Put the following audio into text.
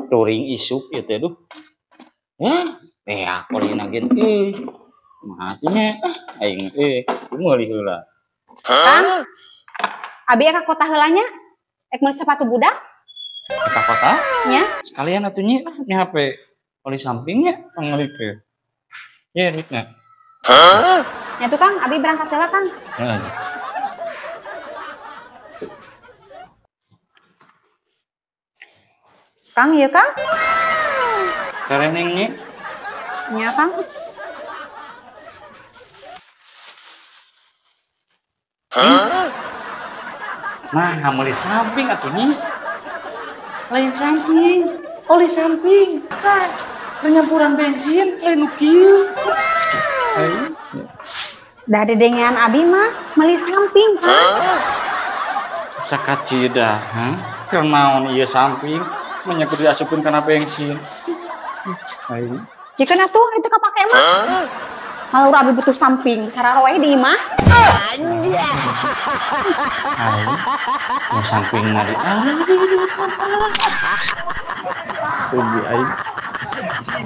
Touring isuk ieu teh duh. Eh, aku lagi nagin matinya aing meuli heula. Kang, abi ka kota heula nya? Ek meuli sepatu budak? Ka kota? Nya. Sekalian atuh nya lah nya HP oli sampingnya pangelikeun. Ye duitna. Hah? Nya tuh Kang, abi berangkat heula Kang. Heeh. Kang, ieu Kang. Kareneng nya. Nya Kang. Hah? Nah, meuli samping atuh nya. Lain samping, oli samping. Tah, penyampuran bensin lain nu kieu. Da dedengean abi mah meuli samping, Kang. Sakacida, ha? Keur naon ieu samping menya kudu diasupkeun kana bensin. Ayo. Jikeun atuh itu kapake mah. Malah abi butuh samping, sararoe di imah. Ayo, mau samping mah di. Rugi aing.